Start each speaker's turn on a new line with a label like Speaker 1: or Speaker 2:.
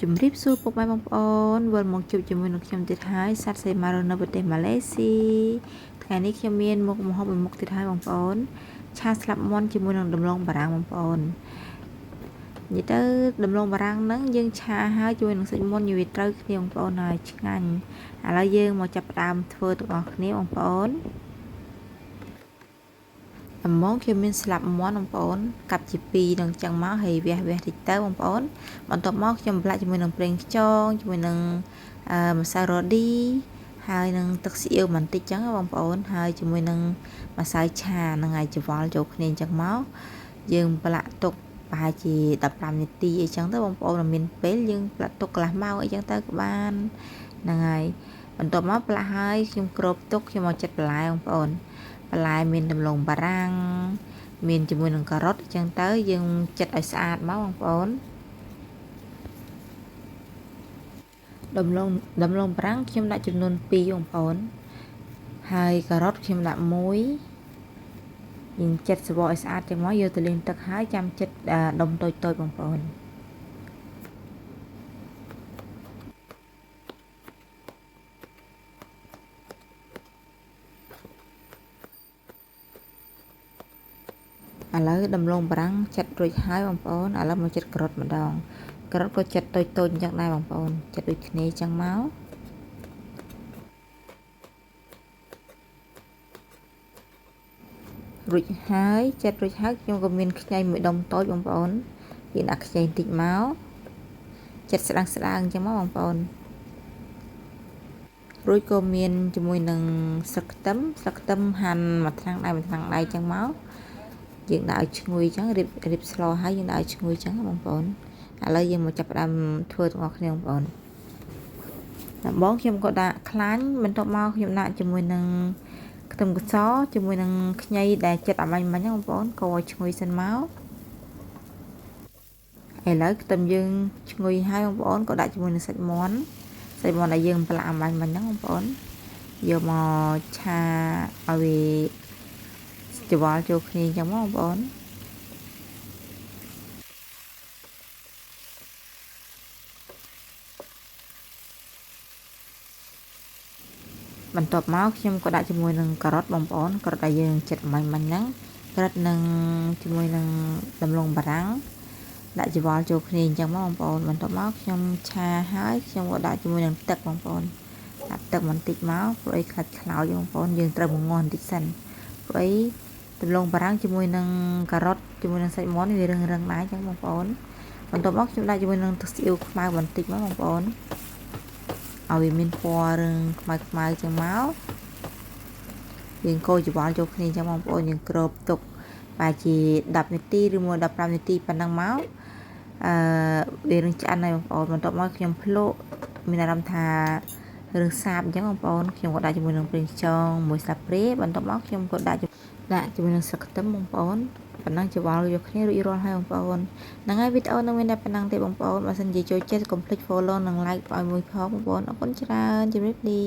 Speaker 1: ជំរាបសួរពុកម៉ែបងប្អូនវិលមកជួបជាមួយនឹងខ្ញុំទៀតហើយសត្វសីមារស់នៅប្រទេសម៉ាឡេស៊ីថ្ងៃនេះខ្ញុំមានមុខម្ហូបមួយមុខទៀតហើយបងប្អូនឆាស្លាប់មាន់ជាមួយនឹងដំឡូងបារាំងបងប្អូននិយាយទៅដំឡូងបារាំងហ្នឹងយើងឆាហើយជាមួយនឹងសាច់មាន់វាត្រូវគ្នាបងប្អូនហើយឆ្ងាញ់ឥឡូវយើងមកចាប់ផ្ដើមធ្វើទាំងអស់គ្នាបងប្អូនដំបងខ្ញុំមានស្លាប់មាន់បងប្អូនកាប់ជា2នឹងចឹងមកហើយវះវះតិចទៅបងប្អូនបន្ទាប់មកខ្ញុំប្រឡាក់ជាមួយនឹងប្រេងខ្យងជាមួយនឹងម្សៅរ៉ូឌីហើយនឹងទឹកស៊ីអ៊ីវបន្តិចចឹងបងប្អូនហើយជាមួយនឹងម្សៅឆានឹងឲ្យច្រវល់ចូលគ្នាចឹងមកយើងប្រឡាក់ទុកប្រហែលជា15នាទីអីចឹងទៅបងប្អូនមានពេលយើងប្រឡាក់ទុកកន្លះម៉ោងអីចឹងទៅក៏បានហ្នឹងហើយបន្ទាប់មកប្រឡាក់ហើយខ្ញុំគ្របទុកខ្ញុំមកចិតបន្លែបងប្អូនបន្លែមានដំឡូងបារាំងមានជាមួយនឹងការ៉ុតអញ្ចឹងទៅយើងចិតឲ្យស្អាតមកបងប្អូនដំឡូងបារាំងខ្ញុំដាក់ចំនួន2បងប្អូនហើយការ៉ុតខ្ញុំដាក់1យើងចិតសបកឲ្យស្អាតចឹងមកយកទៅលាងទឹកហើយចាំចិតដុំតូចៗបងប្អូនឥឡូវដំឡូងបារាំងចិតរួចហើយបងប្អូនឥឡូវមកចិតការ៉ុតម្ដងការ៉ុតក៏ចិតតូចៗអញ្ចឹងដែរបងប្អូនចិតដូចគ្នាអញ្ចឹងមករួចហើយចិតរួចហើយខ្ញុំក៏មានខ្ញីមួយដុំតូចបងប្អូនយើងដាក់ខ្ញីបន្តិចមកចិតស្ដើងៗអញ្ចឹងមកបងប្អូនរួចក៏មានជាមួយនឹងស្លឹកខ្ទឹមហាន់មួយថ្នាំងដៃអញ្ចឹងមកយើងដាក់ឲ្យឈ្ងុយអញ្ចឹងរៀបស្លហើយយើងដាក់ឲ្យឈ្ងុយអញ្ចឹងបងប្អូនឥឡូវយើងមកចាប់ផ្ដើមធ្វើទាំងអស់គ្នាបងប្អូនដំបូងខ្ញុំក៏ដាក់ខ្លាញ់បន្ទាប់មកខ្ញុំដាក់ជាមួយនឹងខ្ទឹមខ្សជាមួយនឹងខ្ញីដែលចិតអាបាញ់មិញហ្នឹងបងប្អូនកូរឲ្យឈ្ងុយសិនមកឥឡូវខ្ទឹមយើងឈ្ងុយហើយបងប្អូនក៏ដាក់ជាមួយនឹងសាច់មាន់ដែលយើងប្រឡាក់អាបាញ់មិញហ្នឹងបងប្អូនយកមកឆាឲ្យវាច្រវល់ចូលគ្នាអញ្ចឹងមកបងប្អូនបន្ទាប់មកខ្ញុំក៏ដាក់ជាមួយនឹងការ៉ុតបងប្អូនការ៉ុតដែលយើងចិតមិញហ្នឹងការ៉ុតនឹងជាមួយនឹងដំឡូងបារាំងដាក់ច្រវល់ចូលគ្នាអញ្ចឹងមកបងប្អូនបន្ទាប់មកខ្ញុំឆាហើយខ្ញុំក៏ដាក់ជាមួយនឹងទឹកបងប្អូនដាក់ទឹកបន្តិចមកព្រោះអីខ្លាច់ខ្លោចបងប្អូនយើងត្រូវមងាស់បន្តិចសិនព្រោះអីដំឡូងបារាំងជាមួយនឹងការ៉ុតជាមួយនឹងសាច់មាន់វារឹងៗដែរអញ្ចឹងបងប្អូនបន្ទាប់មកខ្ញុំដាក់ជាមួយនឹងទឹកស៊ីអ៊ីវខ្មៅបន្តិចមកបងប្អូនឲ្យវាមានពណ៌រឹងខ្មៅៗចឹងមកយើងកូរច្រវល់ចូលគ្នាអញ្ចឹងបងប្អូនយើងគ្របទុកប្រហែលជា10នាទីឬមួយ15នាទីប៉ុណ្ណឹងមកវានឹងឆ្អិនហើយបងប្អូនបន្ទាប់មកខ្ញុំភ្លក់មានអារម្មណ៍ថារឿងសាបអញ្ចឹងបងប្អូនខ្ញុំក៏ដាក់ជាមួយនឹងប្រេងខ្យងមួយស្លាបព្រាបន្ទាប់មកខ្ញុំក៏ដាក់ជាមួយនឹងស្លឹកខ្ទឹមបងប្អូនប៉ុណ្ណឹងច្រវល់យកគ្នារួចរាល់ហើយបងប្អូនហ្នឹងហើយវីដេអូនឹងមានតែប៉ុណ្ណឹងទេបងប្អូនបើសិនជាចូលចិត្តកុំភ្លេច follow និង like ឲ្យមួយផងបងប្អូនអរគុណច្រើនជម្រាបលា